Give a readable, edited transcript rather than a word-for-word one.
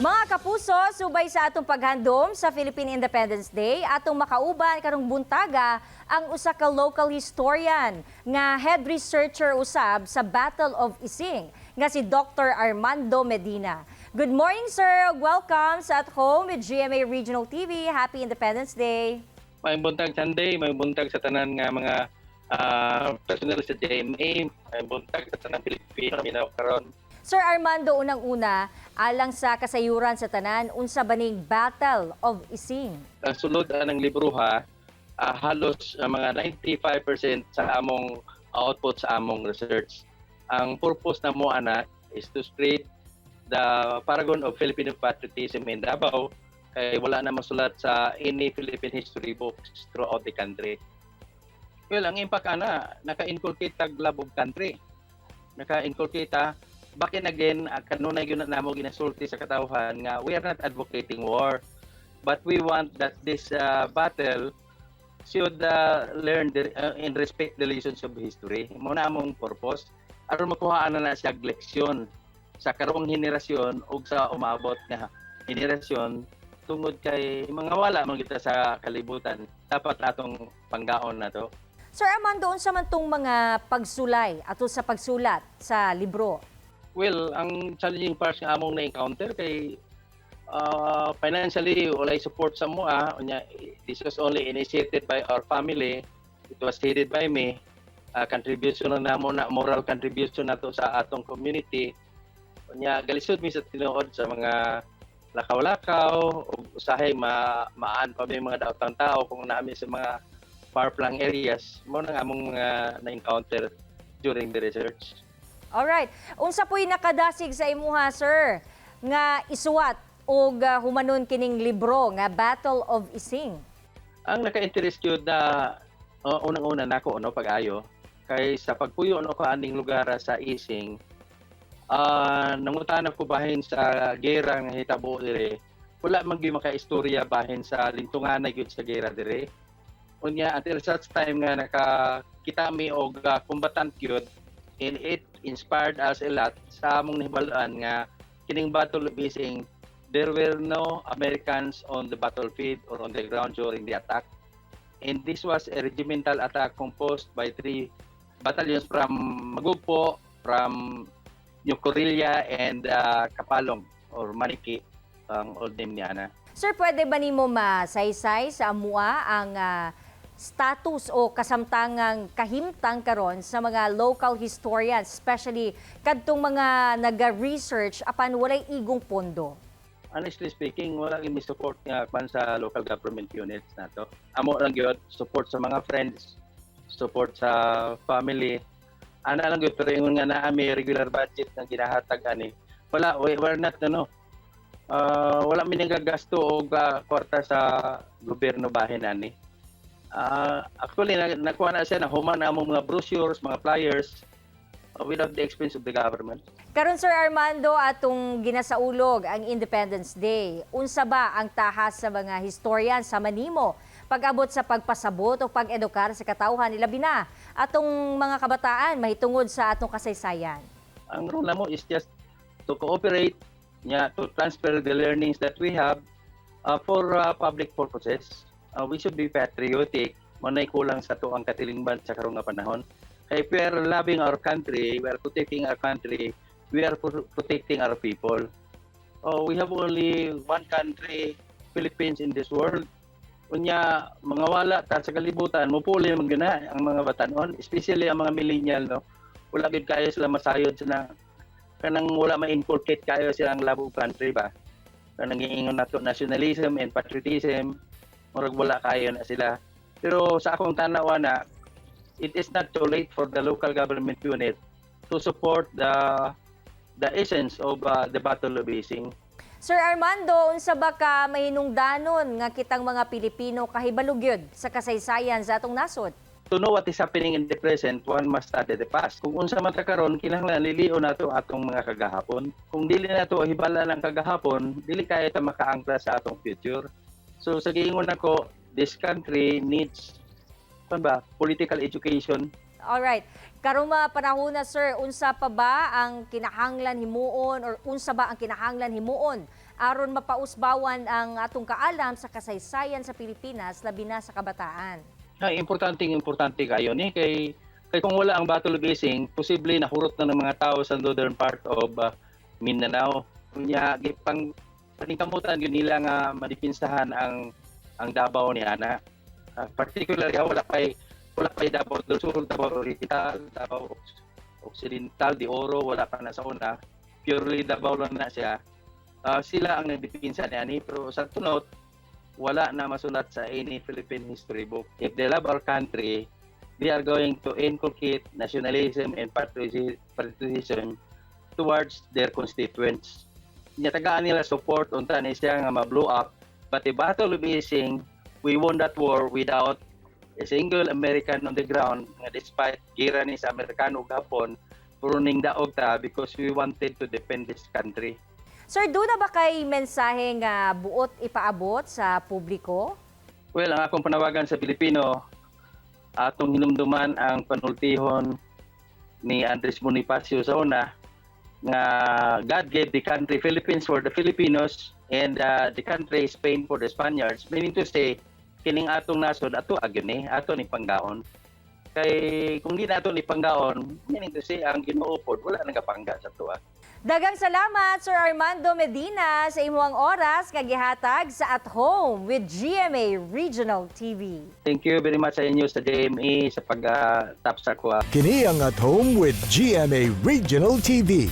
Mga kapuso, subay sa atong paghandom sa Philippine Independence Day, atong makauban karong buntaga ang usa ka local historian nga head researcher usab sa Battle of Ising nga si Dr. Armando Medina. Good morning, sir. Welcome sa At Home with GMA Regional TV. Happy Independence Day. Maayong buntag, Sunday, maayong buntag sa tanan nga mga personnel sa GMA, maayong buntag sa tanang Pilipino minaw karon. Sir Armando, unang-una, alang sa kasayuran sa tanan, unsa ba ning Battle of Ising? Ang sulod anang libro ha, halos mga 95% sa among output sa among research. Ang purpose namo ana is to spread the paragon of Filipino patriotism in Davao kay wala na masulat sa any Philippine history books throughout the country. Well, ang impact ana, naka-inculcate tag love of country. Naka-inculcate ta. Back again, kanunay gyud na namo ginasulti sa katawhan nga we are not advocating war, but we want that this battle should learn and respect the lessons of history. Mao na among purpose aron makuha na na siya leksyon sa karong henerasyon ug sa umabot nga henerasyon, tungod kay mga wala man kita sa kalibutan, dapat atong panggaon na to. Sir Armando, unsa man tong mga pagsulay ato sa pagsulat sa libro? Well, ang challenging parts nga among na-encounter kay financially walay support sa amoa. Unya, this was only initiated by our family. It was headed by me. Contribution na namo na, moral contribution nato sa atong community. Unya, galisod mi sa tinuod sa mga lakaw-lakaw ug usahay ma maan pa mi mga daotang tao kung naa mi sa mga far-flung areas. Mao na among mga na-encounter during the research. Alright. Unsa po'y nakadasig sa imuha, sir, nga isuwat og humanon kining libro nga Battle of Ising? Ang naka-interest yun na unang-una nako, no, pag-ayo kay sa pagpuyo no ko aning lugar sa Ising, nangutana ko bahin sa gera nga hitabo dire. Wala man gyud makaistorya bahin sa lintunganay gyud sa gera dire. Unya, until such time nga nakakita mi og combatant gyud, and it inspired us a lot sa among nahibal-an nga kining Battle of Ising, there were no Americans on the battlefield or on the ground during the attack. And this was a regimental attack composed by three battalions from Magugpo, from New Corilla, and Kapalong or Maniki, ang old name niya na. Sir, pwede ba nimo masaysay sa amua ang status o kasamtangang kahimtang karon sa mga local historians, especially kadtong mga naga-research apan walay igong pondo? Honestly speaking, wala gyud mi support nga kwan sa local government units nato. Amo lang gyud, support sa mga friends, support sa family. Ana lang gyud, pero ingon nga naa mi regular budget nga ginahatag ani. Wala, we're not ano. Wala mi nagagasto og kwarta sa gobyerno bahin ani. Actually nakuha na siya na human na among mga brochures, mga flyers without the expense of the government. Karon, Sir Armando, atong ginasaulog ang Independence Day. Unsa ba ang tahas sa mga historian sa manimo pag-abot sa pagpasabot o pag-edukar sa katawhan, ilabi na atong mga kabataan mahitungod sa atong kasaysayan? Ang role namo is just to cooperate nya, to transfer the learnings that we have for public purposes. We should be patriotic. Mao nay kulang sa atoang katilingban sa karong nga panahon. Kay if we are loving our country, we are protecting our country, we are protecting our people. Oh, we have only one country, Philippines, in this world. Unya, mga wala ta sa kalibutan, mupuli man gyud na ang mga batanon, especially ang mga millennial, no. Wala gyud kayo sila masayod sa na kanang wala ma-inculcate kayo silang love of country ba. Kanang giingon nato nationalism and patriotism, murag wala kayo na sila. Pero sa akong tanawa na, it is not too late for the local government unit to support the essence of the Battle of Ising. Sir Armando, unsa ba ka mahinungdanon nga kitang mga Pilipino kahibalo gyud sa kasaysayan sa atong nasod? To know what is happening in the present, one must study the past. Kung unsa man ta karon, kinahanglan lilion nato atong mga kagahapon. Kung dili nato hibala ng kagahapon, dili kaya ta makaangkla sa atong future. So sa giingon nako, this country needs kan ba, political education. Alright. Karong mga panahon na, sir, unsa pa ba ang kinahanglan himuon or unsa ba ang kinahanglan himuon aron mapausbawan ang atong kaalam sa kasaysayan sa Pilipinas, labi na sa kabataan? Ay, importante importante kayo ni kay kung wala ang Battle of Ising, posible nahurot na ng mga tao sa northern part of Mindanao. Unya gipang paningkamutan gyud nila nga madipinsahan ang Davao ni ana. Particularly wala pay Davao del Sur, Davao Oriental, Davao Occidental, de Oro, wala pa na sa una. Purely Davao lang na siya. Sila ang nagdipinsa niani, pero sa tunot wala na masulat sa any Philippine history book. If they love our country, they are going to inculcate nationalism and patriotism towards their constituents. Nya tagaan nila support unta ni siya nga ma-blow up. But the Battle of Ising, we won that war without a single American on the ground nga despite gira ni sa Amerikano ug Hapon, pero ning daog ta because we wanted to defend this country. Sir, duna ba kay mensahe nga buot ipaabot sa publiko? Well, ang akong panawagan sa Pilipino, atong hinumduman ang panultihon ni Andres Bonifacio sa una nga God gave the country Philippines for the Filipinos and the country Spain for the Spaniards. Meaning to say, kining atong nasod ato agyon ni, ato ni panggaon. Kay kung di nato ni panggaon, meaning to say, ang Ginoo pod wala nagapangga sa atoa. Daghang salamat, Sir Armando Medina, sa imong oras nga gihatag sa At Home with GMA Regional TV. Thank you very much sa inyo sa GMA sa pag-tap sa kuha. Kini ang At Home with GMA Regional TV.